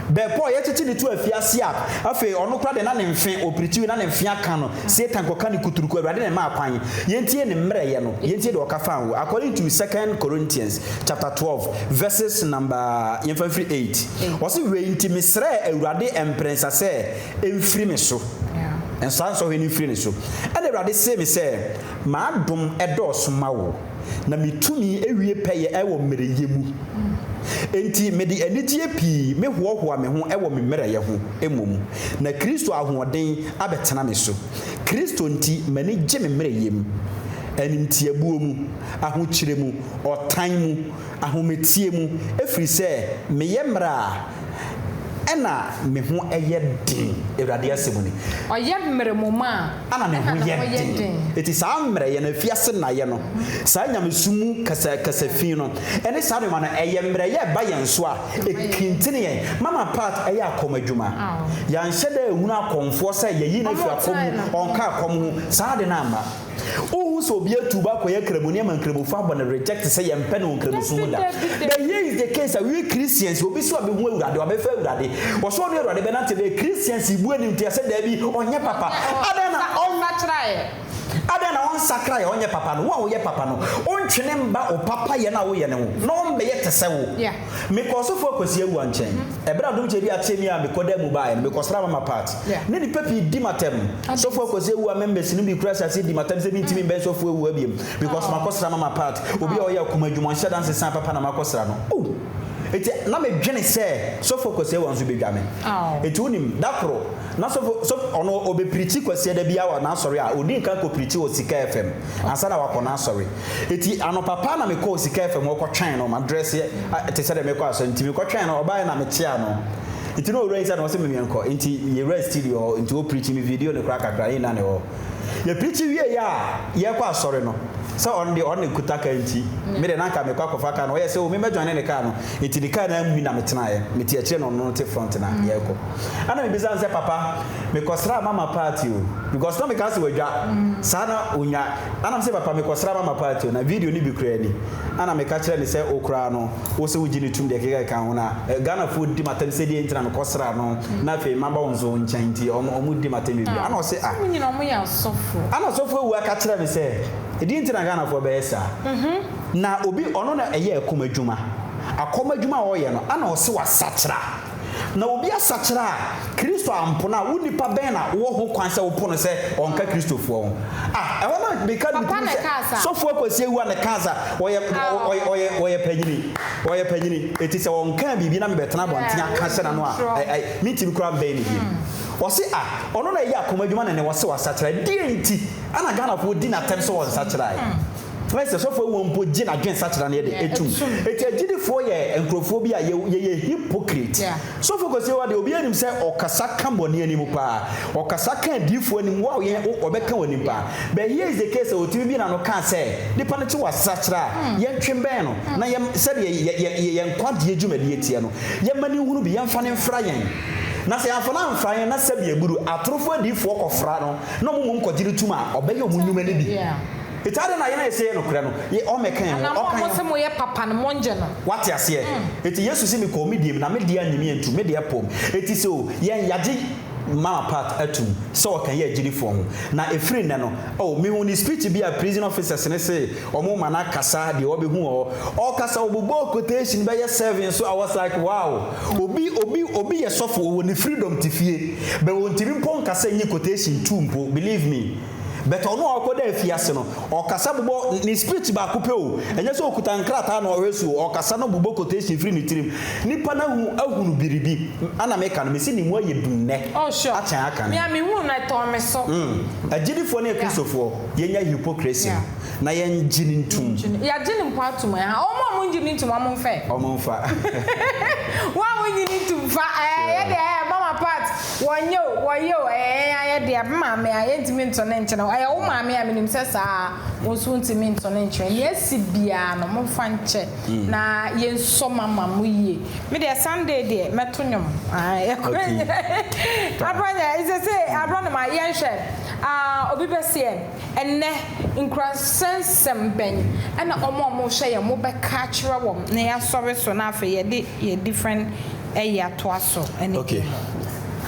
Bɛ Paul yɛkyekye no to afiase a, afei ɔno koraa deɛ na ne mfe, ɔpirikyiwi na ne mfe aka no, Satan kɔka no kuturuku, Awurade na ɛmaa kwan. Yɛntie ne mmerɛyɛ no, yɛntie deɛ ɔka faa ho. According to Second Corinthians chapter 12 verses number, yɛmfa mfiri 8. Ɔse, Wei nti mesrɛɛ Awurade mprɛnsa sɛ ɛmfiri me so, saa nsɔhwɛ no mfiri ne so. Ɛna Awurade see me sɛ, M'adom dɔɔso ma wo. na me tumi wie pɛyɛ wɔ mmerɛyɛ mu. Enti mede anigyeɛ pii mehoahoa me ho wɔ me mmerɛyɛ ho mmom, na Kristo ahoɔden abɛtena me so. Kristo nti m'ani gye me mmerɛyɛ mu, animtiabuo mu, ahokyerɛ mu, ɔtan mu, ahometeɛ mu, ɛfiri sɛ meyɛ mmerɛ a, ɛna me ho yɛ den, Awurade asɛm ni.
Ɔyɛ mmerɛ mmom a,
Ɛna ne ho
ɛna ne ho
yɛ
yɛ
den.
den.
Enti saa mmerɛyɛ no, afiase nnayɛ no, saa nyamesom mu kasa kasa fi no, ɛne saa nneɛma no, ɛyɛ mmerɛyɛ a ɛba yɛn so a, ɛkintini yɛn. Mama Pat yɛ akɔm adwuma. Yɛanhyɛ da anhunu akɔmfoɔ sɛ yɛayi no afiri akɔm mu, ɔnka akɔm ho. Saa ade no amma. Wohu sɛ obi atu ba akɔyɛ kramoni ama nkramofo abɔ no reject sɛ yɛmpɛ no wɔ nkramosom mu da. But here is the case a we Christians obi sɛ ɔbɛhu Awurade, ɔbɛfa Awurade, ɔsɛ ɔne Awurade bɛnante bɛyɛ Christians bu animtia sɛ daabi ɔnyɛ papa. Adɛn na ɔn Adɛn na ɔnsakraeɛ ɔnyɛ papa no? Wo a woyɛ papa no, wontwene mma wo papayɛ no a woyɛ no ho na ɔmmɛyɛ te sɛ wo. Mekɔɔ Sɔfo Akwasi Awuah nkyɛn. Ɛberɛ a Dom Kyerɛdi akyee me a mekɔdaa mu baeɛ no, mekɔsraa Mama Pat. Na nnipa pii di m'atɛm. Sɔfo Akwasi Awuah members no bi koraa hyɛɛ aseɛ dii m'atɛm sɛ mentumi mbɛn Sɔfo Awuah biom because makɔsra Mama Pat, obi a ɔyɛ akoma adwuma, ɔnhyɛ da nsesa papa na makɔsra no. Oh! Enti na medwene sɛ Sɔfo Akwasi Awuah nso bɛdwa me. Enti wonim, da koro, na Sɔfo, Sɔfo, ɔno ɔbɛpirikyi Kwasiada biara wɔ n'asɔre a ɔdi nkan kɔpirikyi wɔ Sika FM ansa na wakɔ n'asɔre. Enti anɔpa paa na mekɔɔ Sika FM hɔ kɔtwɛn no, madrɛse te sɛ deɛ merekɔ asɔre nti mekɔtwɛn no, ɔbaeɛ na mekyeaa no. Nti na owura yi sɛ na ɔse me menkɔ, nti yɛwuraa studio hɔ, nti ɔpreachi me video no koraa kakra, yɛn nyinaa na ɛwɔ hɔ. Yɛpreachi wieeɛ a yɛrekɔ asɔre no, sɛ ɔno deɛ ɔno na ɛkuta car nti, me deɛ na anka mekɔ akɔfa car no, ɔyɛɛ sɛ oh me mɛjoine ne car no, nti ne car no ara mu na metenaeɛ, mete akyire na ɔno te front na yɛrekɔ. Ɛna mebisa no sɛ papa, mekɔsraa mama party o, because na mekaa sɛ wadwa, saa na ɔnya. Ana mese papa mekɔsra mama party o na video no bi koraa ni ana meka kyerɛ no sɛ wo koraa no wo se wogye no tum deɛ ɛkeka keka ho na Ghanafoɔ di matam sɛ deɛ nti na mekɔsra no na afei maba wo nso wo nkyɛn nti ɔmo ɔmo di matam bebree ana ɔse ah
Ɔmo nyina ɔmo yɛ asɔfo.
Ana ɔsɔfo awu aka kyerɛ me sɛ ɛdeɛ nti na Ghanafoɔ bɛyɛ saa na obi ɔno na ɛyɛ akɔm adwuma akɔm adwuma a ɔyɛ no ana ɔse wasakyera. Na obi asakyera a, Kristo ampo no a, wo nipa bɛn na wowɔ ho kwan sɛ wopo no sɛ ɔnka Kristofoɔ ho? Ah, ɛhɔ na meka no
Papa
metumi
na
sɛ,
ɛkaa saa.
Sɔfoɔ Akwasi Awuah na ɛkaa saa. Ɔyɛ, ɔyɛ, ɔyɛ, ɔyɛ panyini. Ɔyɛ panyini. Enti sɛ ɔnkaa biribi na mebɛtena abɔnten aka ahyɛ n'ano a, ɛ, ɛ, mentumi koraa mbɛn no bio. Ɔse ah, ɔno na ɛyɛ akoma adwuma na ɛnɛ ɔse wasakyera. Deɛn nti na Ghanafoɔ di no atɛm sɛ ɔnsakyerae? Why sɛ sɔfo awuo mpo gye n'adwen sakyera no yɛ de etum. Eti agyidifoɔ yɛ nkurɔfoɔ bi a yɛ yɛyɛ hypocrite. Sɔfo Kwasi Awuah deɛ obiara nim sɛ ɔkasa ka bɔne anim paa. Ɔkasa ka adiyifoɔ anim wow yɛn wo ɔbɛka w'anim paa. But here is the case a otumi bue n'ano kaa sɛ nipa no te wasakyera a yɛntwe mbɛn no na yɛn sɛdeɛ yɛ yɛ yɛn nkwagyeɛ dwumadie teɛ no yɛmma no nhunu bi yɛmfa no mfra yɛn. Na sɛ yɛamfa no amfra yɛn na sɛbi aburu atorofoɔ adiyifoɔ kɔfra no na wɔn mmom kɔgye no tum a ɔbɛyɛ wɔn nnwuma no bi. Eti adɛn na yɛn a yɛsɛ yɛ nokorɛ no, yɛ ɔmmɛka yɛn ho,
Anaa mo a
ɔka yɛn
mose
ho.
moyɛ papa no, mongye no.
Wate aseɛ? Eti Yesu se mekɔɔ me deɛ mu, na me deɛ annye me antum, me deɛ poo me. Eti sɛ o, yɛn, yɛagye Mama Pat atum sɛ ɔka yɛn agyidifoɔ ho. Na ɛfiri nnɛ no, oh, mehuu ne speech bi a prison officers no se wɔrema no akasa, deɛ ɔbɛhu wɔ hɔ. Ɔrekasa, ɔbobɔɔ quotation bɛyɛ seven so, I was like, wow! Obi, obi, obi yɛ sɔfo, ɔwɔ ne freedom te fie, but ɔntumi mpo nkasa nyi quotation two mpo, believe me. But ɔno a ɔkɔda afiase no, ɔkasa bobɔ ne speech baako pɛ o, ɛnyɛ sɛ ɔkuta nkrataa na ɔhwɛ so o, ɔkasa no bobɔ quotation firi ne tirim. Nipa no ahu ahunu biribi. Ana meka no, mese ne mu ayɛ du nnɛ
Oh sure.
akyɛn aka
Me
no.
a mehuu no ɛtɔɔ me so.
Agyidifoɔ ne
Yeah.
Akristofoɔ, yɛnya hypocrisy no
Yeah.
na yɛngye no ntum.
Ngye no, yɛagye no mpo atom ɛha. Wɔn a wɔngye no ntum, wɔn mfa ɛ.
Wɔn mfa.
Wɔn a wonnye no ntum fa ɛɛ yɛ deɛ ɛɛ Mama Pat wɔnyɛ o wɔyɛ o ɛyɛ yɛn ayɛ deɛ me maame a yɛntumi nto ne nkyene ɛyɛ wo maame a menim sɛ saa wo nso wontumi nto ne nkyene nea asi biara no momfa nkyɛ na yɛnsɔ mama mo yie me deɛ Sunday deɛ mɛto nnwom ae abranyɛ sese abrɔnoma yɛnhwɛ ah obi bɛseɛ Ɛnnɛ, nkuranhyɛnsɛm bɛn na wɔn a wɔrehwɛ yɛn mobɛka akyerɛ wɔn na yɛasɔre so na afei yɛde yɛn different ayi atoa so ne
Ok,
bi mu?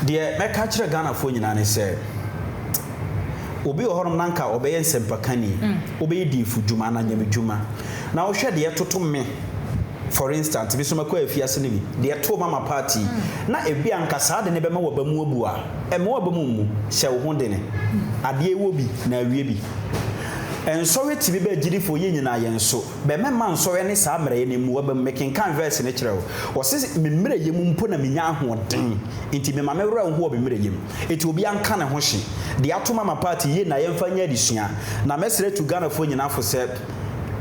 deɛ mɛka akyerɛ Ghanafoɔ nyinaa ne sɛ, obi wɔ hɔnom na anka ɔbɛyɛ nsɛmpakani, wobɛyɛ diifodwuma anaa nyamedwuma, na wohwɛ deɛ ɛtoto me, for instance, me nso makɔ afiase no bi, deɛ ɛtoo Mama Party, na ebia anka saa ade no bɛma w'aba mu abu a, Mma w'aba mu mmu. Hyɛ wo ho dene. Adeɛ wɔ bi, na awie bi. Nsɔhwɛ tumi ba agyidifoɔ yɛn nyinaa yɛn so. Bɛ mɛmma nsɔhwɛ ne saa mmerɛyɛ no mmu w'aba mu. Mekenkan verse no kyerɛ wo. Ɔse me mmerɛyɛ mu mpo na menya ahoɔden. Nti mema me werɛ ho wɔ me mmerɛyɛ mu. Enti obiara nka ne ho hye. Deɛ ato mama party yie na yɛmfa nyɛ adesua. Na mɛsrɛ tu Ghanafoɔ nyinaa fo sɛ,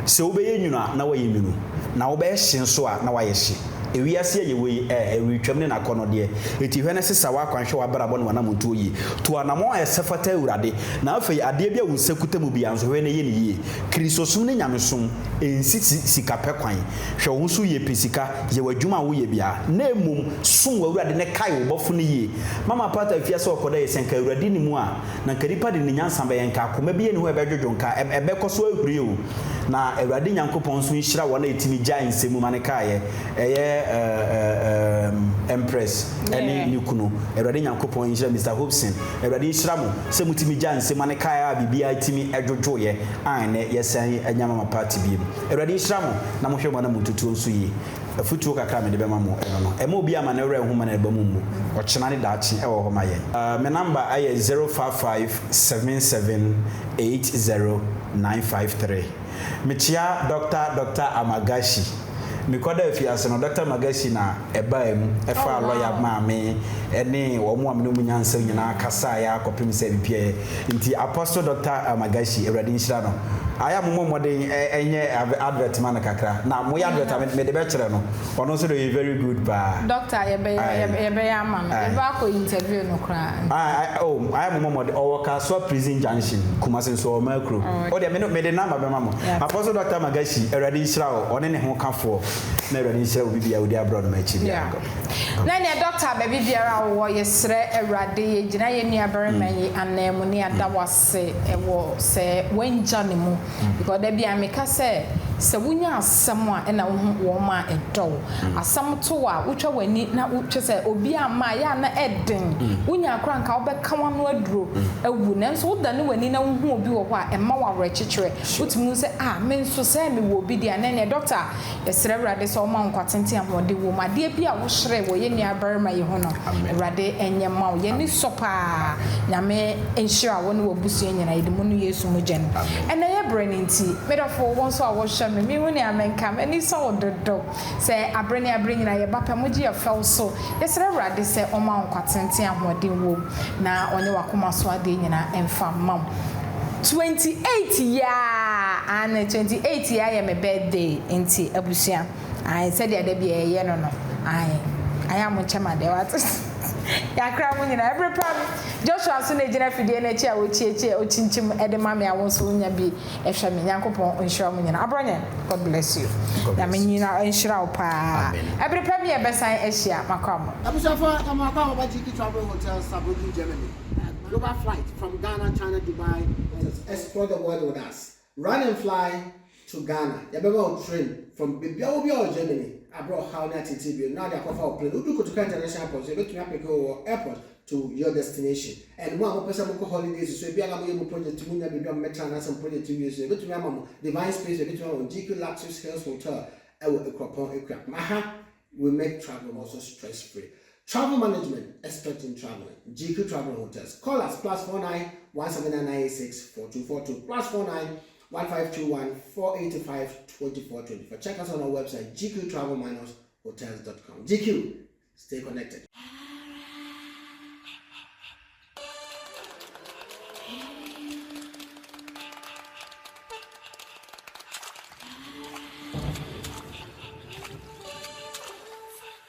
sɛ wobɛyɛ nwunu a na woayɛ nwunu. Na wobɛyɛ hye nso a na woayɛ hye. Ewiase a yɛwɔ yi, ɛ, ɛretwam ne n'akɔnnɔdeɛ. Enti hwɛ na sesa w'akwan, hwɛ w'abrabɔ ne w'anammɔntuo yie. Tu anammɔn a ɛsɛ fata Awurade, na afei adeɛ bi a wo nsa kuta mu biara nso, hwɛ na yɛ no yie. Kristosom ne nyamesom nsi si sikapɛ kwan. Hwɛ wo ho so yie, pɛ sika, yɛ w'adwuma a woyɛ biara, na mmom som w'Awurade na kae wo Bɔfo no yie. Mama Pat afiase a ɔkɔdaeɛ, sɛ anka Awurade nni mu a, Na nka nipa de ne nyansa bɛyɛ, nka akoma bi nni hɔ a ɛbɛdwodwo, nka ɛbɛkɔ so ahuri o. Na Awurade Nyankopɔn nso nhyira wɔn a ɛtumi gyae nsɛm mu ma no kaeɛ, ɛyɛ ɛɛm Empress ɛne ne kunu. Awurade Nyankopɔn nhyira Mister Hobson. Awurade nhyira mo sɛ motumi gyae nsɛm ma no kaeɛ a biribiara tumi dwodwoeɛ a ɛnnɛ yɛsan anya mama party biom. Awurade nhyira mo na mohwɛ mo anamontutuo nso yie. Afotuo kakra a mede bɛma mo ɛno no, ɛmma obiara mma ne werɛ nho mma n'aba mu mmu. Ɔkyena ne daakye wɔ hɔ ma yɛn. Me number yɛ 0557780953. Mekyea Dɔkta Dɔkta Amagashi. Mekɔdaa afiase no, Dɔkta Amagashi na ɛbaa mu faa lɔya maa me ne wɔn a me ne wɔn nya nsɛm nyinaa kasaeɛ ara kɔpem sɛ mepiaeɛ. Nti Apostle Doctor Magashi Awurade nhyira no. Ayɛ a mommɔ mmɔden nyɛ advert ma no kakra. Na moyɛ advert a mede bɛkyerɛ no. Ɔno nso de ɔyɛ very good paa.
Doctor yɛbɛyɛ yɛbɛyɛ ama no. Yɛbɛ akɔ interview no koraa.
Aye oh ayɛ mommɔ mmɔden. Ɔwɔ Kasoa prison junction Kumasi nso ɔwɔ Makuro. Oh deɛ mede number bɛma mo. Apostle Doctor Magashi Awurade nhyira wo ɔne ne ho kafoɔ. Na Awurade nhyira obi biara a odi abrɛ no m'akyi biara.
Yeah. Na nea dɔkta baabi biara a wowɔ yɛsrɛ Awurade yɛgyina yɛn nua barima yi anan mu ne yɛada wo ase wɔ sɛ woangya ne mu because da biara meka sɛ sɛ wonya asɛm a ɛna wohu wɔn a ɛdɔ wo asɛm to wo a wotwa w'ani na wokyɛ sɛ obi amma a yɛ a na ɛden wonya koraa nka wobɛka w'ano aduro awu nanso wodane w'ani na wohu obi wɔ hɔ a ɛma wo awerɛkyekyerɛ wotumi hu sɛ ah me nso sɛ mewɔ obi deɛ a na ɛneɛ dɔkta yɛsrɛ Awurade. Awurade sɛ ɔma wo nkwa tenten ahoɔden wɔ mu. Adeɛ bi a wo srɛ wɔ yɛn nua barima yi ho no, Awurade nyɛ mma wo. Yɛn ani sɔ paa. Nyame nhyira wo ne w'abusua nyinaa. Yɛde mo no Yesu mogya mu. Ɛnɛ yɛ berɛ no nti, me dɔfo, wo nso a wohwɛ me, menhu nea menka. M'ani sɔ wo dodo. Sɛ aberɛ ne aberɛ nyinaa yɛba pɛ, mogye yɛ fɛw so. Yɛsrɛ Awurade sɛ ɔmma wo nkwa tenten ahoɔden wɔ mu na ɔnyɛ w'akoma so adeɛ nyinaa mfa mma wo. 28 yi ara, aane, 28 yi ara yɛ me birthday nti abusua, aane, sɛdeɛ da biara yɛyɛ no no, aane, ayɛ a monkyɛ me adeɛ, wate? Yɛakra mo nyinaa. Ɛberɛ pa mu, Joshua nso na ɛgyina afidie no akyi a ɔkyiakyia, ɔkyinkyim de ma me a wo nso wonya bi hwɛ me. Nyankopɔn nhyira mo nyinaa. Abrɔnyɛ, God bless you.
God
Nyame
bless you.
nyina nhyira wo paa.
Amen.
Ɛbere pa bi yɛbɛsan ahyia. Makɔ mo.
Abusuafo, yɛma mo akwaaba GQ Travel Hotel, Saarbrücken, Germany. Global flight from Ghana, China, Dubai. Explore the world with us. Run and fly to Ghana. Yɛbɛma wo train from baabi a wɔ biara wɔ Germany abrɛ ɔhaw ne ateetee bio na wode akɔfa wo plane. Wodu Kotoka International Airport so yɛbɛtumi apeke wo wɔ airport to your destination. And mo a mopɛ sɛ mokɔ holidays so ebi a na moyɛ mo project munya baabi a mobɛtena anaasɛ mo project wie so yɛbɛtumi ama mo Divine Space, yɛbɛtumi ama mo GQ Luxus Hills Hotel ɛwɔ Ekuropɔn Akuapem. Aha we make travel also stress free. Travel management, expert in traveling. GQ Travel Hotels. Call us +49 17986 4242 +49 1521 485 2424. Check us on our website gqtravel-hotels.com. GQ, stay connected.